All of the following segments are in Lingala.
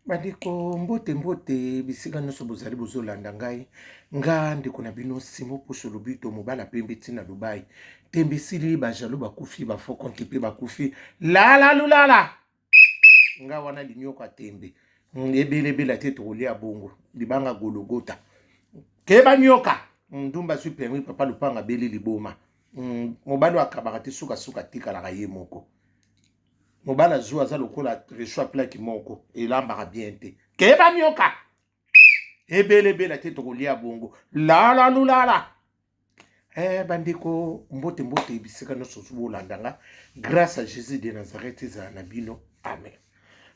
Bandeko mbote mbote bisika nyonso bozali bozolanda ngai nga ndeko na bino Simon Poso Lobito mobala pembe ntina Dubai tembe esili bajaloux bakufi bafaux compte mpe bakufi lala lulala nga wana linyoka tembe ebele ebele te tokolia bongo libanga gologota keba nyoka ndumba azwi permis papa lupanga abeli liboma mobali oyo akabaka te sukasuka atikalaka ye moko. Mobali azua aza lokola rechaud plaque moko elambaka bien te. Keba nyoka. Ebele ebele te tokolia bongo. Lala lulala. Eh bandeko mbote mbote bisika nyonso bolanda nga grâce à Jésus de Nazareth ezala na bino. Amen.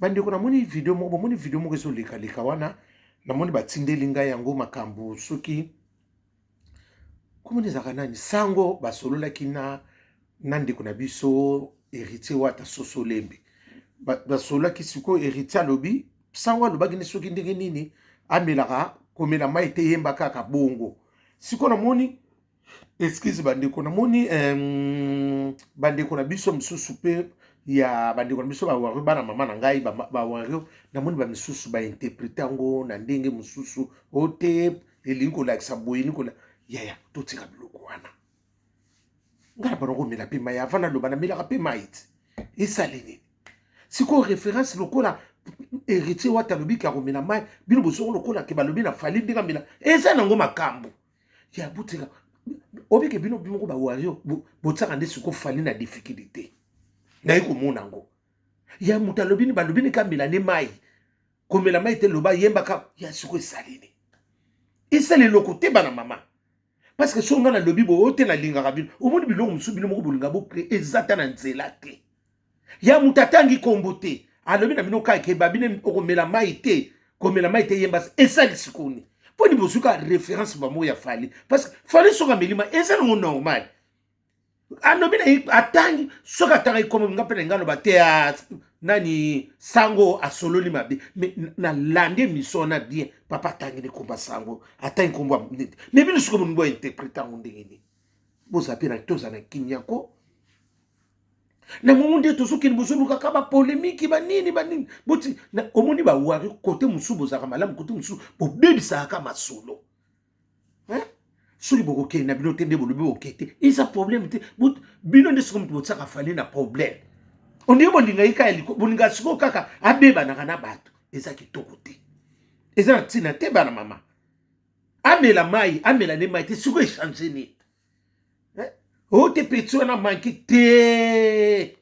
Bandeko namoni video moko bomoni video moko ezolekaleka wana namoni batindeli ngai yango makambo soki komona ezalaka nani sango basololaki na na ndeko na biso héritier wata soso lembe basololaki sikoyo héritier alobi sango alobaki nde soki ndenge nini amelaka komela mai te yemba kaka bongo sikoyo namoni excuse bandeko namoni bandeko na biso mosusu mpe ya bandeko na biso bawario bana mama na ngai bawario namoni bamisusu bainterprete yango na ndenge mosusu o te elingi kolakisa boye elingi kola yaya totika biloko wana ngai na bana komela mpe mai avant naloba namelaka mpe mai ti esali nini sikoyo référence lokola héritier wata alobi ke akomela mai bino bozongo lokola ke balobi na fali ndenge amela eza nango makambo ya botika obike bino moko bawario botiaka nde sikoyo fali na difficulté naye komona yango ya moto alobi ni balobi ni kamela nde mai komela mai te loba yembaka ya siko esali nini esali eloko te bana mama parce que soki ngai nalobi boye oyo te nalingaka bino omoni biloko mosusu bino moko bolinga bocre eza ata na nzela te ya moto atangi nkombo te alobi na bino kaka ke babino okomela mai te komela mai te yemba esali sikoni mpo ni bozwi kaka référence bango ya fali parce que fali soki ameli mai eza nango normal alobi na ye atangi soki atangaki kombo nga mpe na nga aloba te ah, nani sango asololi mabe me nalandi emission wana bien papa atangi ne kombo sango atangi kombo me bino soki bolingi bointerprete yango ndenge nini boza mpe na toza na kimia ko na mongo nde tozokende bozolukaka bapolemiki banini banini boti omoni bawari kote mosusu bozalaka malamu kote mosusu bobebisaka masolo Hein? Soki bokokende na bino te nde bolobi boke te eza problème te bino nde soki moto botiaka fali na problème ondenge bolinga ye kaka bolinga sikoyo kaka abebanaka na bato eza kitoko te eza na ntina te bana mama amela mai amela nde mai te sikoyo echange nini oyo te peti wana manke te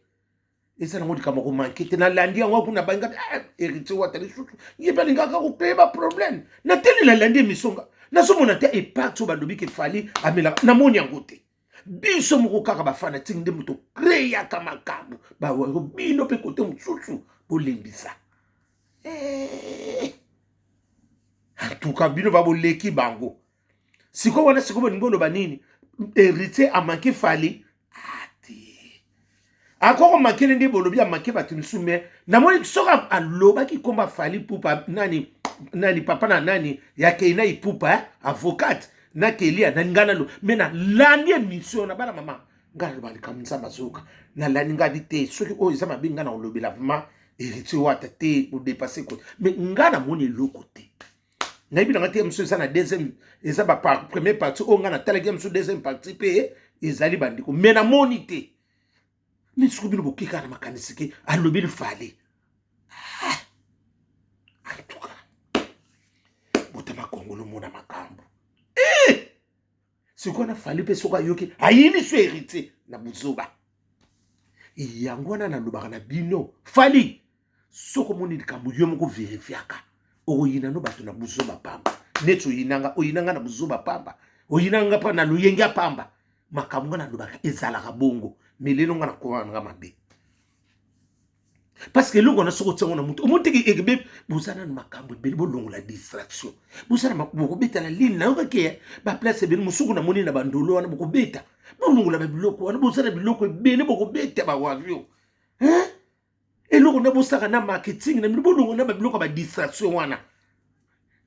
eza nango likambo komanke te nalandi yango kuna balinga ah, héritier wata lisusu ye mpe alingaka kokreye baproblème nateli nalandi émission nga nazomona te epart oyo balobi ke fali amelaka namoni yango te biso moko kaka bafanatike nde moto kreyaka makambo bawango bino mpe kote mosusu bolembisa eh. antuka bino baboleki bango sikoyo wana sikoyo bolingi oloba nini héritier amanke fali ate ah, akoko mankele nde bolobi amanke bato misusu me namoni soki alobaki nkombo afali pupa nani nani papa na nani ya keina ipupa eh? avocate na kelia na ngai nalo me nalandi émission na bana mama ngai naloba likambo nzambe azoyoka nalandi ngai te soki oyo eza mabe ngai nakolobela vraiment héritier wata te odepasse kote me ngai namoni eloko te nayebi nanga te mosusu eza na deuxième eza ba première partie oyo ngai natalaki ya mosusu deuxième partie mpe ezali bandeko me namoni te me soki bino bokeka na makanisi ke alobeli fale ah! en tout cas botama kongolo mona makambo eh! sikoyo na fali mpe soki ayoki ayini so héritier na buzoba yango wana nalobaka na bino fali soki omoni likambo yo moko verifiaka okoyina no bato na buzoba pamba neti oyinanga oyinanga na buzoba pamba oyinanga mpa na loyenge ya pamba makambo nga nalobaka ezalaka bongo me lelo nga nakoma nga mabe parce que eloko wana soki otiango na motu omoni teke ekebe boza nanu makambo ebele bolongola distraction bozala bokobeta na lile nayokaki eh, baplace ebele mosuku namoni na bandolo wana bokobeta bolongola babiloko wana boza na biloko ebele bokobeta bawario eloko nde bosaka na marketing na bino bolongo na babiloko ya badistraction wana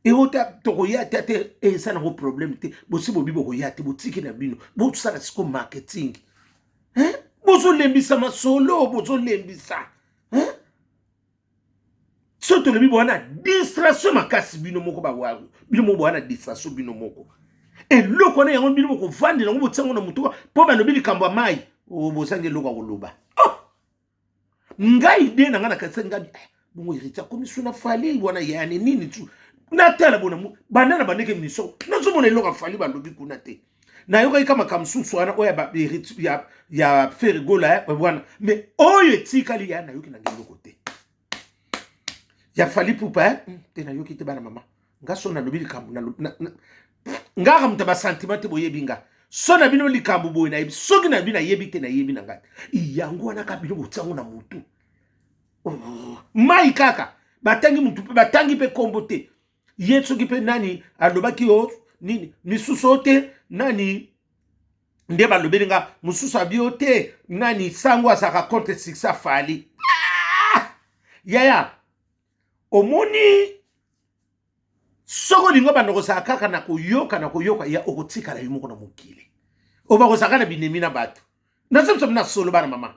eota tokoya te te eza nango problème te bosi bobi bokoya te botiki na bino bosala siko marketing bozolembisa masolo bozolembisa. So tolobi bowana distraction makasi, bino moko bawaru, bino moko bowana distraction bino moko. Eloko wana yango bino bokovandela yango, botia yango na motuka mpo balobi likambo ya mai, oh, bozangi eloko ya koloba. Oh! Ngai de na ngai nakanisa ngai eh, bongo héritier akomi suna Fally wana yani nini tu natala bona banda na bandeke mission, nazomona eloko ya Fally balobi kuna te. Nayokaki ka makambo mosusu wana oyo ya, ya Ferre Gola eh, wana, mais oyo etikali ya nayoki nanga eloko te ya Fally Ipupa eh? Te, nayoki te. Bana mama, nga so nalobi likambo ngaka moto ya basentiment te. Boyebi nga, so na bino likambo boye nayebi, soki nayebi, nayebi te, nayebi na ngai yango wana. Ka bino botiango na motu, oh, mai kaka batangi mutu mpe batangi mpe kombo te. Ye soki mpe nani alobaki o nini misusu o te, nani nde balobeli nga mosusu abi o te, nani sango azalaka contre succès Fally. Ah! Yaya, omoni, soki olingi obanda kozala kaka na koyoka na koyoka ya, okotikala yo moko na mokili oyo bakozalaka na binemi na bato. Nazobisa na solo, bana mama,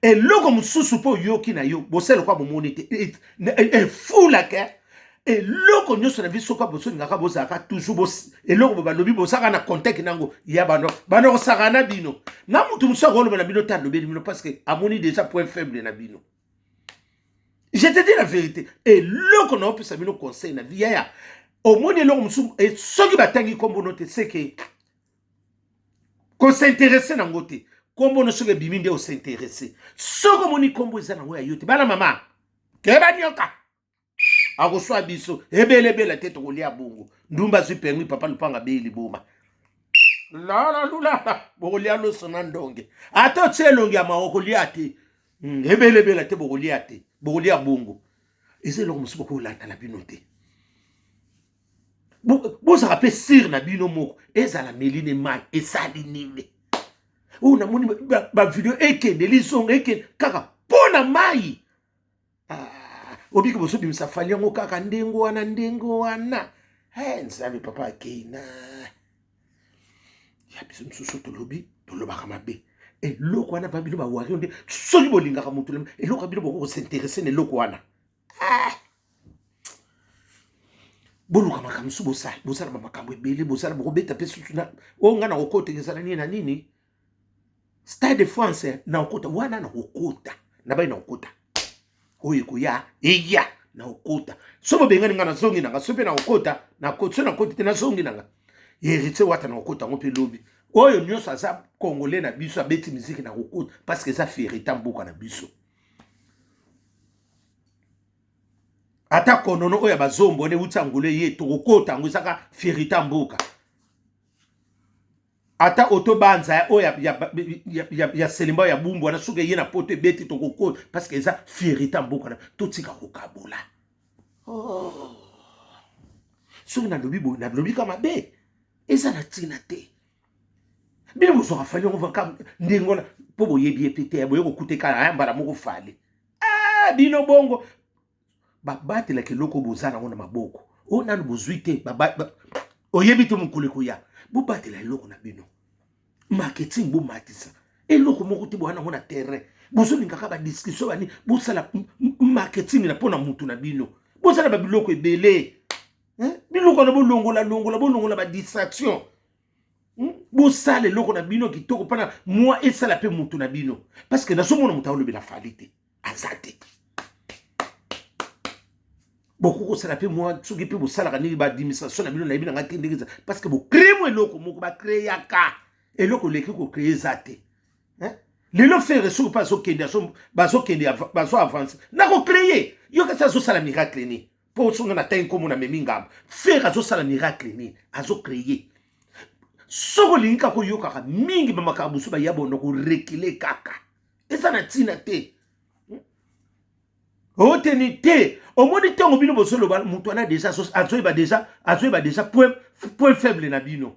eloko mosusu mpo oyoki na yo, bosala lokola bomoni te, efulaka eloko nyonso na biso. Soki bozolingaka bozalaka toujours eloko bo balobi, bozalaka na contact nango ya bano bano kosaka na bino na motu mosusu akoloba na bino te, alobeli bino parce que amoni déjà point faible na bino. Je te dis la vérité, eloko na opesa bino conseil na vie, yaya, omoni eloko mosusu, soki batangi nkombo no te, seke kos'intéresser nango te. Nkombo no soki ebimi nde os'intéresser. Soki omoni nkombo eza nango ya yo te, bana mama, keba, nyoka akoswa biso ebelebela te, tokolia bongo. Ndumba azwi permis, papa lupanga abei liboma, lala lulala, bokolia loso na ndonge. Ata otie elongi ya mawa, okolia te. Ebelebela te, bokolia te, bokolia bongo. Eza eloko mosusu bokolanda na bino te. Bozala mpe sûr na bino moko. Ezala meline mai esali nini oyo namoni bavideo ekende lizonga, ekende kaka mpo na mai. Ah, obiki bozobimisa Fally yango kaka ndenge wana, ndenge wana. Hey, Nzambe, papa akei na ya biso mosusu, tolobi, tolobaka mabe. Eloko wana ba bino bawario nde soki bolingaka motu, eloko ya bino boko kos'intéresser na eloko wana. Ah! Boluka makambo mosusu bosala, bosala bamakambo ebele, bosala bokobeta mpe susu na oyo ngai nakokota. Ezala nini na nini, Stade de France nakokota wana, nakokota na bai, nakokota oyo ekoya eya, nakokota. So bobengani ngai, nazongi nanga. So mpe nakokota, so nakoti te, nazongi nanga. Héritier Wata nakokota yango mpe lobi. Oyo nyonso aza Congolais na biso, abeti miziki, nakokota parce que eza fierté mboka na biso. Ata konono oyo ya bazombo wana euti Angola ye, tokokota yango, ezaka fierté mboka. Ata otobanza oyo ya, ya, ya, ya, ya Selemba ya Bumbu wana, soki eye na Poto ebeti, tokokota parce que eza fierté mboka na. Totika kokabola. Oh. Soki nalobi boye, nalobi ka mabe, eza na ntina te. Bino bozwaka Fally yango vaka ndenge wana mpo boyebi ye pe te, boye kokuta aya mbala moko Fally. Ah, bino bongo babatelaka eloko boza nango na maboko oyo nanu bozwi te, oyebi te mokolo ekoya. Bobatela eloko na bino, marketing, bomatisa eloko moko te boya nango na terrain. Bozolingaka badiscussion bani, bosala marketing na mpo na mutu na bino, bosala babiloko ebele, biloko wana bolongola, longola, bolongola badistraction. Bosala eloko na bino kitoko mpona mwa esala mpe mutu na bino, parce que nazomona moto aolobela Fally te, aza te. Bokoki kosala mpe mwa, soki mpe bosalaka nini, baadministration na bino, nayebi na ngai te ndenge eza, parce que bocréer mo eloko moko, bacréaka eloko eleki kocréer eza te. Lelo Ferre soki mpe azokende, bazokende, bazo avance na kocréer. Yo kasi azosala miracle nini? Mpo songa na tai nkombo na memi ngambo, Ferre azosala miracle nini? Azocréer. Soki olingi kaka oyokaka mingi bamakambo mosusu, baya bondo korekile kaka, eza na ntina te. Oteni te, omoni ntango bino bozoloba, moto wana déjà azoyeba déjà, azoyeba déjà point faible na bino.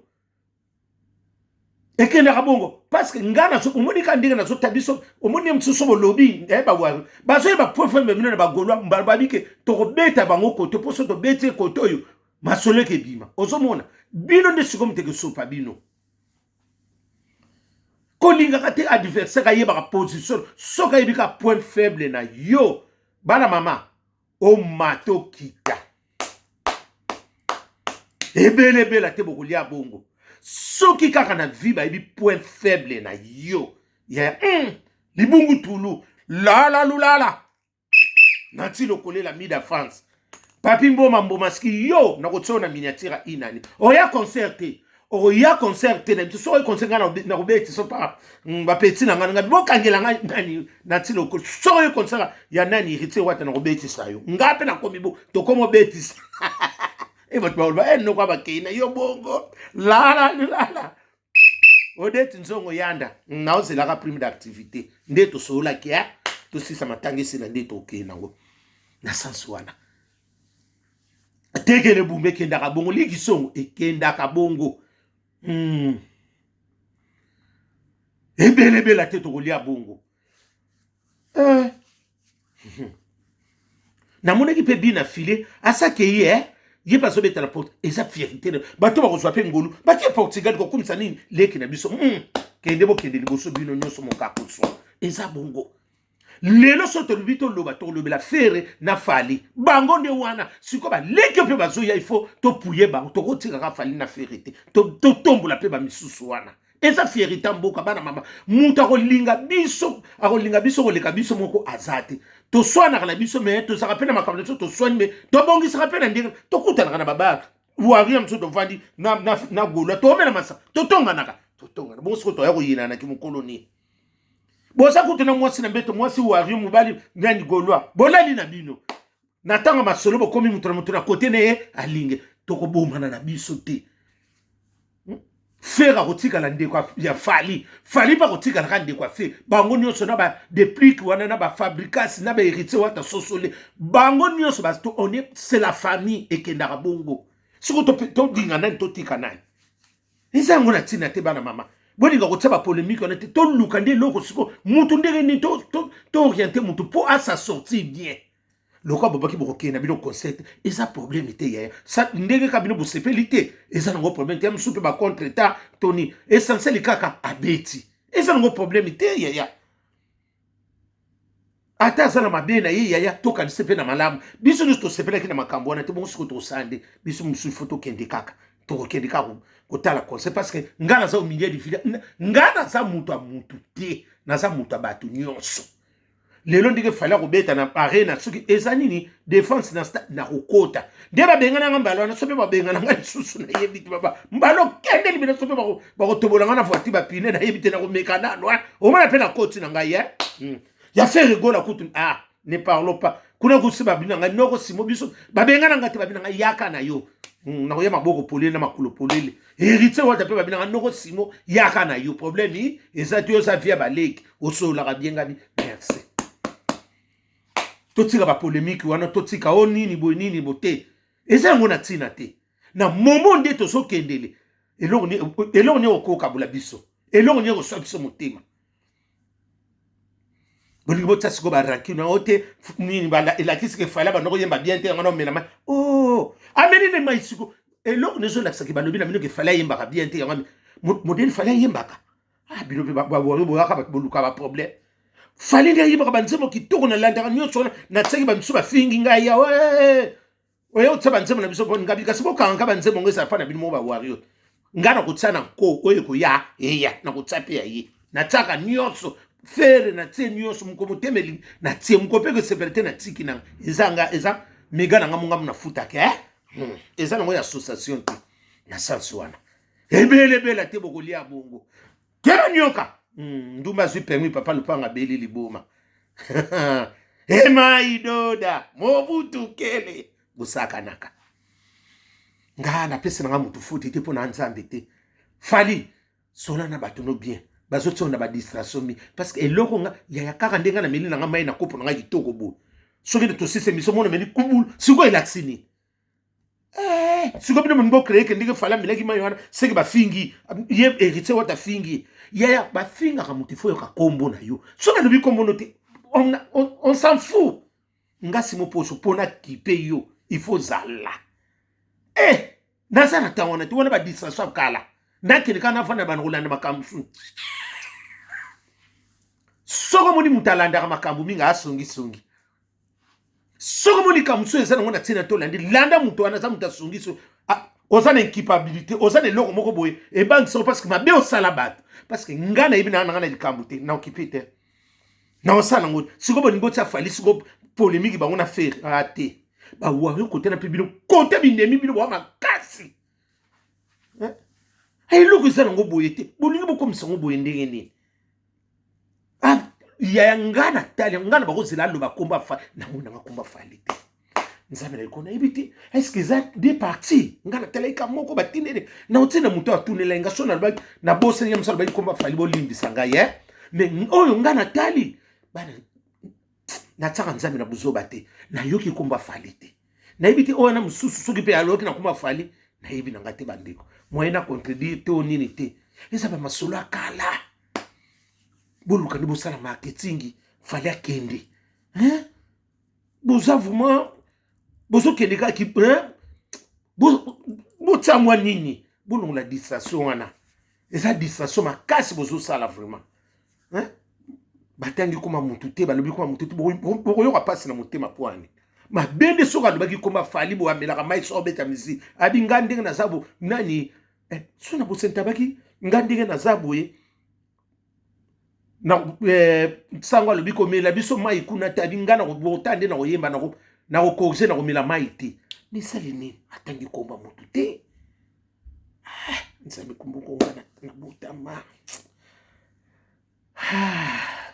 Ekendaka bongo parce que nga nazo omoni kaka ndenge nazota biso, omoni mosusu bolobi bawario bazoyeba point faible bino na bagolwa babi ke tokobeta bango koto, mpo so tobeti koto oyo, masolo eke ebima. Ozomona bino nde sikoyo moteke esopa bino. Kolingaka te adversaire ayebaka position. Soki ayebi kaka point faible na yo, bana mama. Omata okita. Ebele ebela te bokolia bongo. Soki kaka na vie bayebi point faible na yo ya libungu tulu lala lulala nati lokolela mida France papi mboma mboma ski yo nakotia na miniature ya inani oya concert te okoya concert te na biso soki concert ngai nakobetisa pa bapeti na ngai ngai bokangela ngai nani nati lokolo soki oye concert ya nani héritier wata nakobetisa yo ngai mpe nakomi bo tokomi obetisa e bato bakoloba e noko abakei na yo bongo lala lala odeti nzongo yanda naozelaka prime d'activité nde tosololaki ya tosisa matanga esila nde tokei nango na sansi wana tekele bumba ekendaka bongo likisongo ekendaka bongo. Ebelebela te tokolia bongo. Namonaki mpe bina file asake ye ye mpe azobeta na porte eza fierté bato bakozwa mpe ngolu batie Portugal kokumisa nini leki na biso. Kende bokende liboso bino nyonso mokakoso eza bongo. Lelo so tolobi toloba tolobela Ferre na Fally bango nde wana sikoyo baleki mpe bazoya ifo topuye bango tokotikaka Fally na Ferre te totombola mpe bamisusu wana eza fierité mboka bana mama moto akolinga biso akolinga biso koleka biso moko aza te toswanaka na biso me tozalaka mpe na makambo na biso toswani me tobongisaka mpe na ndenge tokutanaka na babaka waria mosusu tovandi na gola toomela masa totonganaka totongana bongo sikoyo toya koyinanaki mokolo nini boza kutu na mwasi na mbeto mwasi wario mobali nani gaulois bolali na bino na ntango masolo bokomi moto na moto na kote na ye alinge tokobomana na biso te. Ferre akotikala ndeko ya Fally, Fally mpe akotikala kaka ndeko ya Ferre. Bango nyonso na ba Deplick wana na ba Fabricas na ba Héritier wata sosole bango nyonso bato on est c'est la famille ekendaka bongo. Siko todinga nani totika nani eza yango na ntina te bana mama bolinga kotia ba polémique wana te toluka nde eloko siko mutu ndenge nini to oriente mutu mpo asa sortir bien lokola bobaki bokokende na bino concert eza problème te yaya ndenge kaka bino bosepeli te eza nango problème te ya mosusu mpe bacontre temps toni essentiel kaka abeti eza nango problème te yaya ata aza na mabe na ye yaya tokanisi mpe na malamu biso nyonso tosepelaki na makambo wana te bongo sikoyo tokosala nde biso mosusu fo tokende kaka tokokende kaka kotala concert parce que nga naza au milieu du village nga naza moto ya mutu te naza moto ya bato nyonso lelo ndenge Fally akobeta na arena soki eza nini défense na na kokota nde babengana nga mbala wana so mpe babengana nga lisusu nayebi te baba mbala okende libela so mpe bakotobola nga na voiture bapine nayebi te nakomeka nano omona mpe nakoti na ngai ya Ferre Gola kutu ah ne parlons pas kuna kusi babina ngai noko simo biso babengana nga te babina ngai yaka na yo nakoya maboko polele na makolo polele héritier wata mpe babina ngai noko simo yaka na yo problème eza te oza via baleki osololaka bien ngabi merci totika bapolémique wana totika o nini boye nini bo te eza yango na ntina te na momo nde tozokendele eloko nini okokabola biso eloko nini ekoswa biso motema bolingi botia sikoyo barancune yango te nini elakisi ke Fally banda koyemba bien te yango na omela mai o ameli ne mai siko eloko nini ezolakisaki balobi na bino ke Fally ayembaka bien te yango modèle Fally ayembaka ah bino mpe boyaka bato boluka baproblème Fally nde ayembaka banzembo kitoko nalandaka nyonso wana natiaki bamisu bafingi ngai ya oye otia banzembo na biso mpo ngabi kasi bokangaka banzembo ngo ezala mpa na bino moko bawario nga na kotia na nko oyo ekoya eya na kotia mpe ya ye natiaka nyonso Ferre natie nyonso moko motema elingi natie moko mpe kosepela te natiki nanga eza nga eza mega na nga mongamu nafutaka eh? Eza nango ya association te na sansi wana ebelebela te bokolia bongo keba nyoka ndumba azwi permis papa lupanga abeli liboma emai doda mobutu kele bosakanaka nga napesi nanga motu futi te mpo na nzambe te Fally sola na bato no bien bazotia na badistraction mi parce que eloko nga yaya kaka ndenge na meli nanga mai na kopo na nga kitoko boye soki tosisi émission mona meli kubulu sikoyo elakisi nini sikoyo bino moningi bocréer ke ndenge Fally amelaki mai wana seke bafingi ye héritier wata afingi yaya bafingaka moto ifo yoka kombo na yo soki alobi kombo no te on s'en fout nga simo poso mpona kipe yo il faut zala naza na ntango wana te wana badistraction ya kala nakende kaka nafanda bana kolanda makambo mosusu soki omoni moto alandaka makambo mingi asongisongi. Soki omoni likambo mosusu eza nango na ntina te, olandi landa moto wana, aza moto asungi so. Ah, oza na incapabilité, oza na eloko moko boye ebangisa parce que mabe osala bato, parce que ngai nayebi na nanga na likambo te, na okipe te, na osala yango. Sikoyo bolingi botia Fally sikoyo polémique bango na Ferre a te, bawari kote na mpe bino kote binemi bino boa makasi. Eloko eza nango boye te, bolingi bokomisa yango boye ndenge nini? Ah, yaya, nga na tali nga na bakozela aloba komba fa namonanga komba Fally te. Nzambe na likolo, nayebi te est-ce eza deux parties. Nga natalaki moko, batindele na otinda moto atunela nga so nalobaki, nabosani ya mosala, alobaki komba Fally. Bolimbisa ngai e, mais oyo nga natali bana, natiaka Nzambe na buzoba te. Nayoki komba Fally te, nayebi te oyo wana mosusu soki mpe aloki na komba Fally, nayebi na ngai te. Bandeko, moyen na contredire te o nini te, eza bamasolo ya kala. Boluka nde bosala marketing, Fally akende. Boza vraiment bozokende kaka, botia mwa nini, bolongola distraction wana, eza distraction makasi bozosala vraiment. Batangi koma mutu te, balobi koma mutu te, bokoyoka mpasi na motema. Po ani mabe nde soki alobaki komba Fally bo amelaka mai so obeta miziki abi nga ndenge naza bo nani so na bosentabaki nga ndenge naza boye na sango alobi komela biso mai kuna te, abi nga na nde na koyemba na kokorige na komela mai te. Mesali nini? Atangi komba motu te. Ah, Nzambe, kumboko nga na botama. Ah,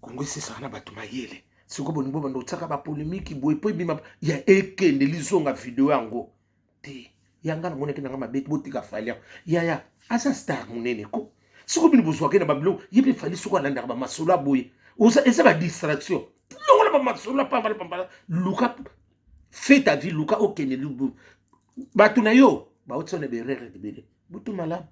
Kongo esesaka na bato mayele. Sikoyo bolingi bobanda otiaka bapolémique boye mpo ebima ya ekende lizonga video yango te. Yanga namonaki nanga mabe te, botika Fally yango. Yaya aza star monene ko, sikoyo bino bozwaki na babiloko ye mpe Fally. Soko alandaka bamasolo ya boye, eza badistraction. Longola bamasolo ya pambala pambala, luka fais ta vie, luka okende bato na yo baotia na berere ebele. Butu malamu.